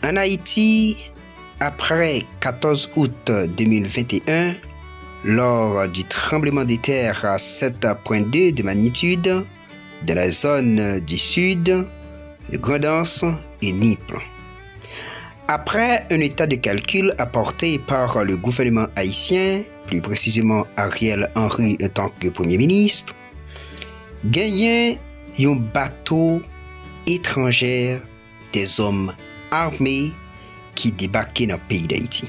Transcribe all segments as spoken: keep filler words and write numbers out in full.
En Haïti, après quatorze août deux mille vingt et un, lors du tremblement de terre à sept point deux de magnitude dans la zone du sud de Grand'Anse et Nip. Après un état de calcul apporté par le gouvernement haïtien, plus précisément Ariel Henry en tant que Premier ministre, genyen yon bato etranjè dèzòm ame ki debake nan peyi Dayiti.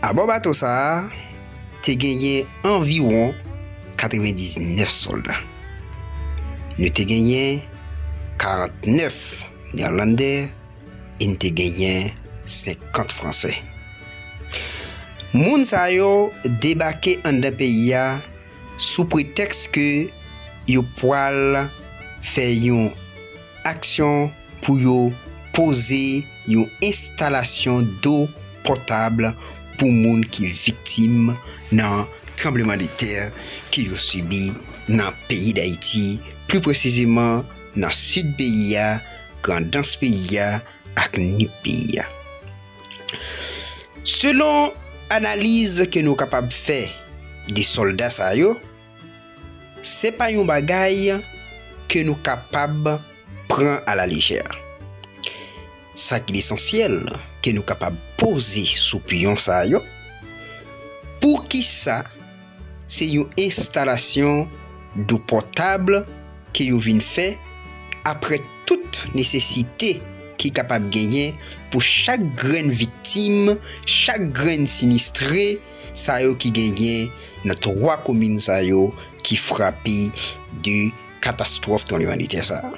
Abò bato sa a, te genyen anviwon katrevendiznèf sòlda. Nou te genyen karantnèf Nèlanndè e n te genyen senkant Fransè. Moun sa yo debake anndan peyi a sou pretèks ke yo pwal fè yon aksyon pou yo poze yon enstalasyon dlo potab pou moun ki viktim nan tranblemanntè ke yo sibi nan peyi Dayiti, pli presizeman nan sid peyi a, Grandans peyi a ak Nip peyi a. Selon analiz ke nou kapab fè de sòlda sa yo, se pa yon bagay ke nou kapab pran alalejè. Sa ki lesansyèl ke nou kapab poze sou pyon sa yo, poukisa se yon enstalasyon dlo potab ke yo vin fè apre tout nesesite ki kapab genyen pou chak grenn viktim, chak grenn sinistre, sa yo ki genyen nan twa komin sa yo ki frape de katastwòf tranblemanntè sa a.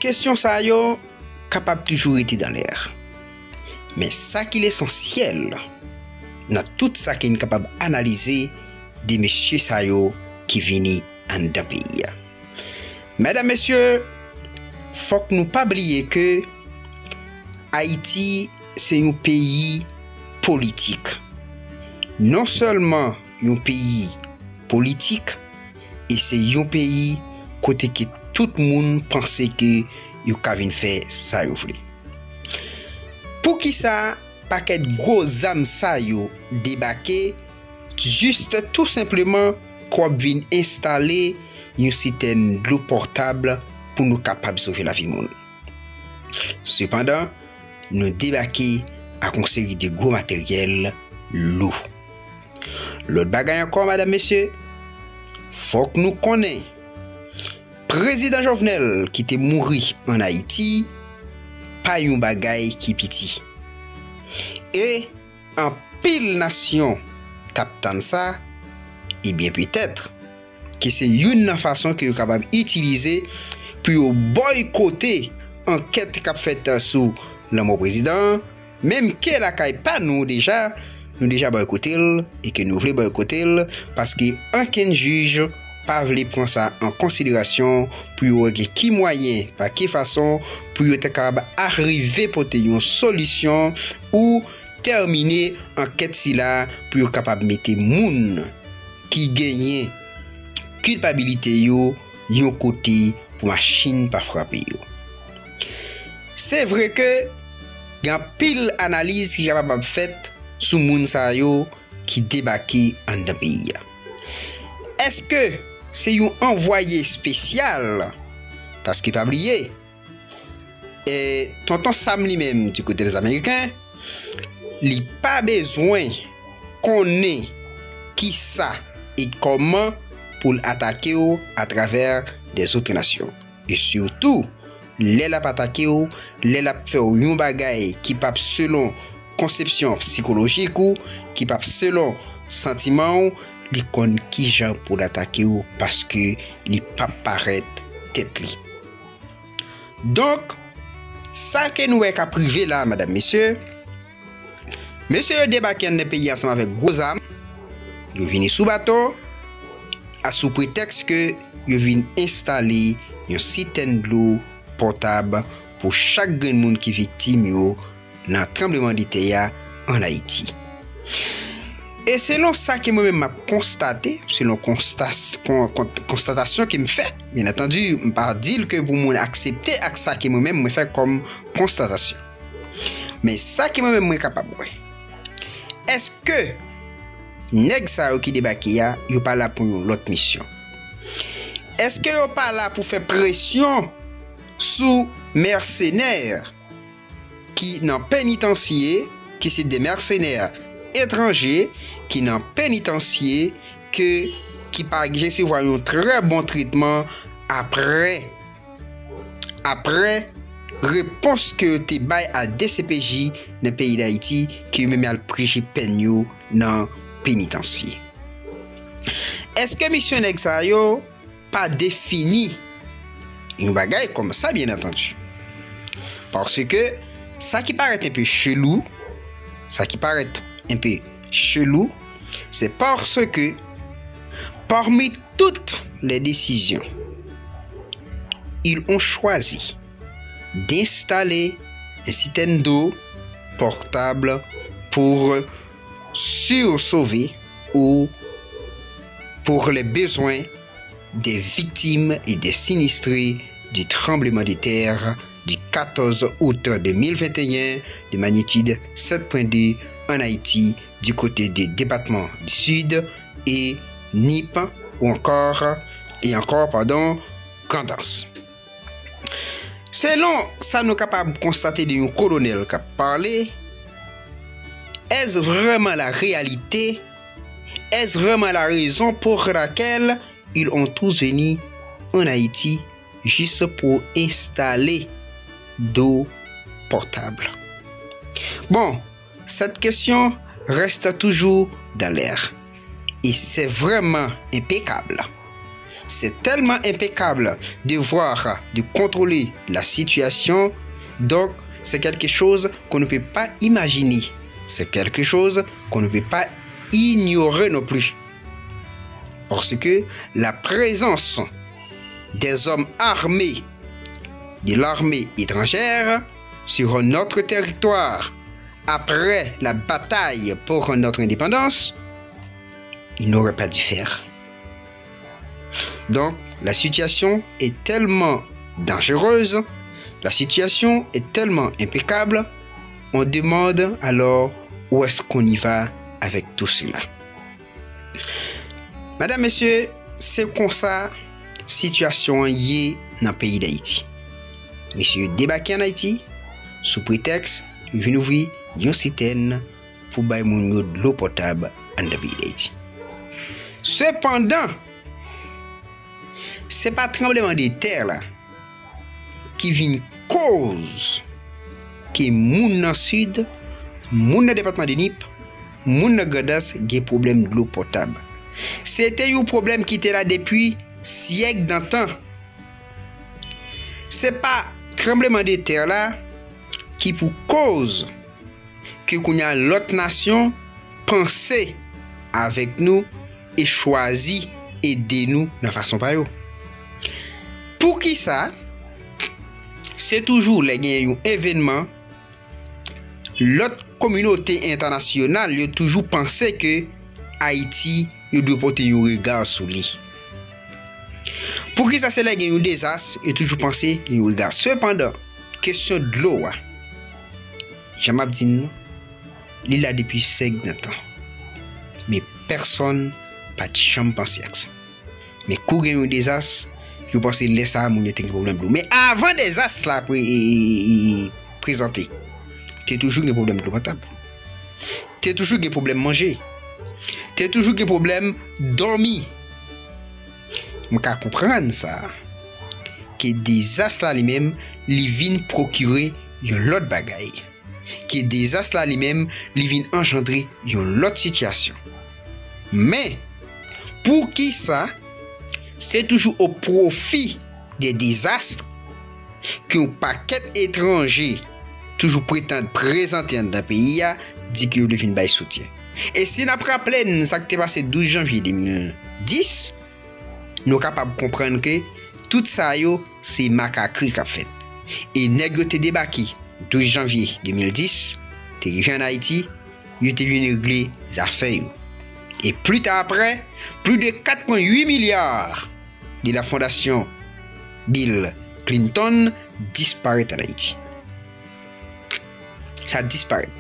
Kesyon sa yo kapab toujou rete dan lè. Men sa ki lesansyèl nan tout sa ke n kapab analize de mesye sa yo ki vini anndan peyi a. Medam, mesye, fòk nou pa bliye ke Ayiti se yon peyi politik. Non sèlman yon peyi politik, e se yon peyi kote ke tout moun panse ke yo ka vin fè sa yo vle. Poukisa pakèt gwo zam sa yo debake, jis tou senpleman k ap vin enstale yon sitèn dlo potab pou nou kapab sove lavi moun? Sepandan, nou debake ak yon seri de gwo materyèl lou. Lòt bagay ankò, medam, mesye, fòk nou konnen Prezidan Jovenel ki te mouri ann Ayiti pa yon bagay ki piti. E anpil nasyon t ap tann sa, ebyen petèt ke se youn nan fason ke yo kapab itilize pou yo bòykote ankèt k ap fèt sou lanmò prezidan an, menm ke lakay pa nou deja, nou deja bòykote l e ke nou vle bòykote l, paske ankenn jij pa vle pran sa an konsiderasyon pou yo wè gen ki mwayen, pa ki fason pou yo ta kapab arive pote yon solisyon ou tèmine ankèt sila pou yo kapab mete moun ki genyen kilpabilite yo yon kote pou machin pa frape yo. Se vre ke gen anpil analiz ki kapab ap fèt sou moun sa yo ki debake anndan peyi a. Èske se yon anvwaye espesyal? Paske pa bliye, e, Tonton Sam li menm, di kote dèzameriken, li pa bezwen konnen kisa e kòman pou l atake w atravè dèzòt nasyon. E sitou, lè l ap atake w, lè l ap fè w yon bagay ki p ap selon konsepsyon sikolojik ou, ki p ap selon santiman w, li konn kijan pou l atake w paske li p ap parèt tèt li. Donk, sa ke nou wè k ap rive la, medam, mesye, mesye yo debake anndan peyi a ansanm avèk gwo zam, yo vini sou bato, asou pretèks ke yo vin enstale yon sitèn dlo potab pou chak grenn moun ki viktim yo nan tranblemanntè a ann Ayiti. E selon sa ke mwen menm m ap konstate, selon konstas- kon- kon- konstatasyon ke m fè, byen antandi, m pa di l ke pou moun aksepte ak sa ke mwen menm mwen fè kòm konstatasyon. Men sa ke mwen menm mwen kapab wè, èske nèg sa yo ki debake a, yo pa la pou yon lòt misyon? Èske yo pa la pou fè presyon sou mèsenè ki nan penitansye, ki se de mèsenè etranje, ki nan penitansye, ke, ki pa resevwa yon trè bon tretman apre, apre repons ke yo te bay a D C P J nan peyi Dayiti, ke yo menm al preche pèn yo nan penitansye? Èske misyon nèg sa yo pa defini yon bagay kòm sa, byen antandi? Paske sa ki parèt enpe chelou, sa ki parèt enpe chelou, se paske parmi toutes les décisions, ils ont choisi d'installer un système d'eau potable pour sursauver ou pour les besoins des victimes et des sinistrés du tremblement de terre du quatorze août deux mille vingt et un de magnitude sept point deux en Haïti, du côté des départements du Sud et Nip ou encore, et encore, pardon, Grandans. Selon sa nou kapab konstate de yon kolonèl k ap pale, est-ce vraiment la réalité? Est-ce vraiment la raison pour laquelle ils ont tous venu en Haïti juste pour installer d'eau potable? Bon, cette question reste toujours dans l'air. Et c'est vraiment impeccable. C'est tellement impeccable de voir, de contrôler la situation. Donc, c'est quelque chose qu'on ne peut pas imaginer. C'est quelque chose qu'on ne peut pas ignorer non plus. Parce que la présence des hommes armés de l'armée étrangère sur notre territoire après la bataille pour notre indépendance, il n'aurait pas dû faire. Donc, la situation est tellement dangereuse, la situation est tellement impeccable, on demande alors où est-ce qu'on y va avec tout cela. Madam, mesye, se konsa sitiyasyon an ye nan peyi Dayiti. Mesye yo debake ann Ayiti sou pretèks yo vin ouvri yon sitèn pou bay moun yo dlo potab anndan peyi Dayiti. Sepandan, se pa tranbleman de tè la ki vin koz ke moun nan Sid, moun nan depatman de Nip, moun nan Grandans gen pwoblèm dlo potab. Se te yon pwoblèm ki te la depi syèk dan tan. Se pa tranbleman de tè la ki pou koz ke kounye a lòt nasyon panse avèk nou e chwazi ede nou nan fason pa yo. Poukisa se toujou lè gen yon evènman, lòt kominote entènasyonal yo toujou panse ke Ayiti, yo dwe pote yon rega sou li? Poukisa se lè gen yon dezas, yo toujou panse gen yon rega? Sepandan, kesyon dlo a, jan m ap di n nan, li la depi syèk dan tan. Men pèsonn pa t janm panse ak sa. Men kou gen yon dezas, yo panse lè sa a moun yo te gen pwoblèm dlo. Men avan dezas la pre- e- e- e- e- prezante, te toujou gen pwoblèm dlo potab. Te toujou gen pwoblèm manje. Te toujou gen pwoblèm dòmi. M ka konprann sa, ke dezas la li menm, li vin pwokire yon lòt bagay. Ke dezas la li menm, li vin anjandre yon lòt sitiyasyon. Men, poukisa se toujou o pwofi de dezas ke yon pakèt etranje toujou pretann prezante anndan peyi a, di ke yo vle vin bay soutyen? E si n ap raple n sa k te pase douz janvye de mil dis, nou kapab konprann ke tout sa yo se makakri k ap fèt. E nèg yo te debake douz janvye de mil dis, te rive ann Ayiti, yo te vin regle zafè yo. E pli ta aprè, plis de kat pwen uit milya de la fondasyon Bill Clinton disparèt an Ayiti. Sa disparèt.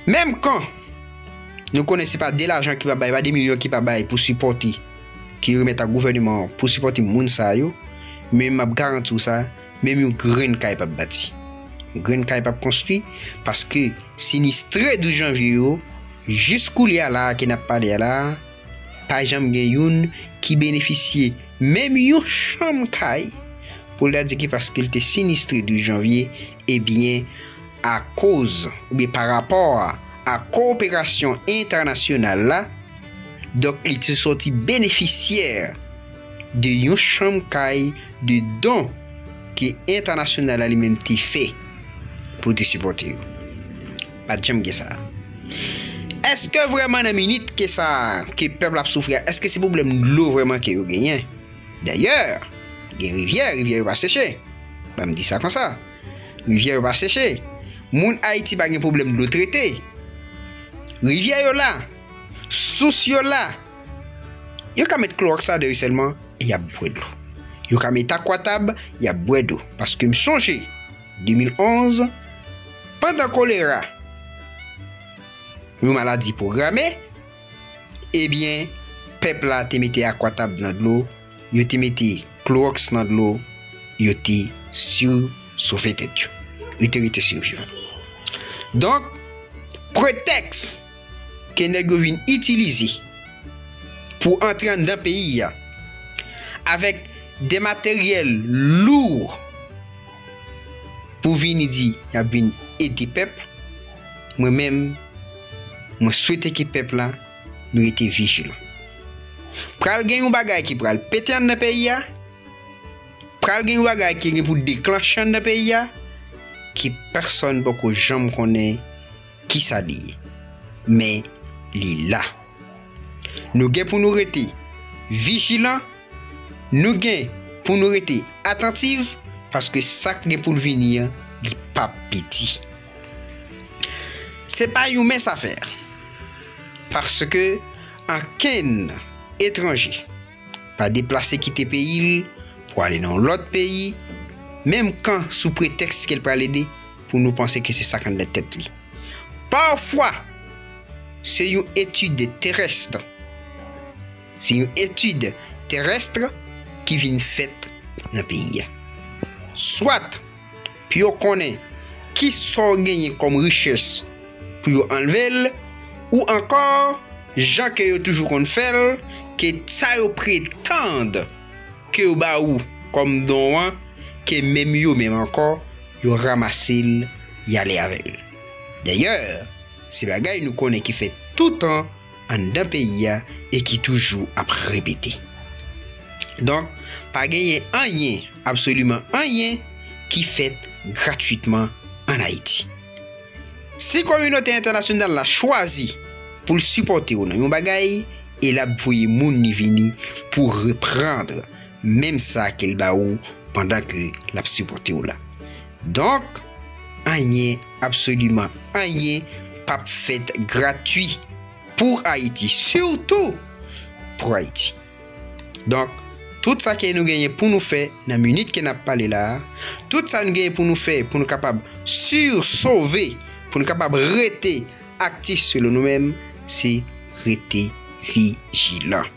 Menm kan nou konnen se pa de lajan ki pa bay, pa de milyon ki pa bay pou sipòte, ki remèt a gouvènman an pou sipòte moun sa yo, men m ap garanti w sa, menm yon grenn kay p ap bati. Yon grenn kay p ap konstwi, paske sinistre douz janvye yo, jis koulye a la a ke n ap pale a la a, pa janm gen youn ki benefisye menm yon chanm kay pou l ta di ke paske l te sinistre douz janvye, ebyen, akoz oubyen pa rapò a, a kowoperasyon entènasyonal la, donk, li te sòti benefisyè de yon chanm kay de don ke entènasyonal la li menm te fè pou te sipòte yo. Pa t janm gen sa. Èske vrèman nan minit ke sa, ke pèp la ap soufri a, èske se pwoblèm dlo vrèman ke yo genyen? Dayè, gen rivyè, rivyè yo pa seche. Ban m di sa konsa. Rivyè yo pa seche. Moun Ayiti pa gen pwoblèm dlo trete. Rivyè yo la. Sous yo la. Yo ka met klowòks ladan yo sèlman e y ap bwè dlo. Yo ka met akwatab, y ap bwè dlo. Paske m sonje, de mil onz, pandan kolera, yon maladi pwograme, ebyen, pèp la te mete akwatab nan dlo, yo te mete klowòks nan dlo, yo te sisove tèt yo. Yo te rete sivivan. Donk, pretèks ke nèg yo vin itilize pou antre anndan peyi a, avèk de materyèl lou pou vini di y ap vin ede pèp, mwen menm, mwen swete ke pèp la, nou rete vijilan. Pral gen yon bagay ki pral pete anndan peyi a, pral gen yon bagay ki gen pou deklanche anndan peyi a, ke pèsonn poko janm konnen kisa li ye. Men, li la. Nou gen pou nou rete vijilan, nou gen pou nou rete atantif, paske sa k gen pou l vini an, li p ap piti. Se pa yon mens afè, paske ankenn etranje pa deplase kite peyi l pou ale nan yon lòt peyi, menm kan sou pretèks ke l pral ede, pou nou panse ke se sa k anndan tèt li. Pafwa, se yon etid terès. Se yon etid terès ki vin fèt nan peyi a. Swat pou yo konnen kisa w genyen kòm richès pou yo anlve l, ou ankò, jan ke yo toujou konn fè l, ke sa yo pretann ke yo ba ou kòm don an, ke menm yo menm ankò, yo ranmase l, y ale avè l. Dayè, se bagay nou konnen ki fèt toutan anndan peyi a e ki toujou ap repete. Donk, pa genyen anyen, absoliman anyen, ki fèt gratwitman ann Ayiti. Si kominote entènasyonal la chwazi pou l sipòte w nan yon bagay, e l ap voye moun li vini pou reprann menm sa ke l ba ou pandan ke l ap sipòte w la. Donk, anyen, absoliman anyen, p ap fèt gratwi pou Ayiti, sitou pou Ayiti. Donk, tout sa ke nou genyen pou nou fè nan minit ke n ap pale la a, tout sa nou genyen pou nou fè pou nou kapab sisove, pou nou kapab rete aktif selon nou menm, se rete vijilan.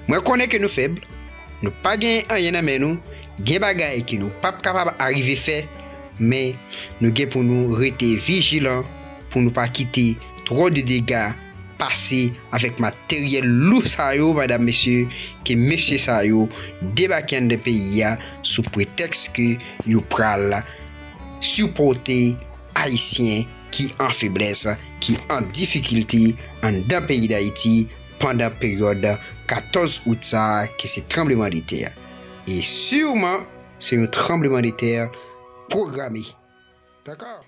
Mwen konnen ke nou fèb, nou pa gen anyen nan men nou, gen bagay ke nou p ap kapab arive fè, men nou gen pou nou rete vijilan pou nou pa kite twò de dega pase avèk materyèl lou sa yo, medam, mesye, ke mesye sa yo debake anndan peyi a sou pretèks ke yo pral sipòte Ayisyen ki an feblès, ki an difikilte anndan peyi Dayiti pandan peryòd katòz out sa a, ki se tranblemanntè a. E siman, se yon tranblemanntè pwograme. Dakò?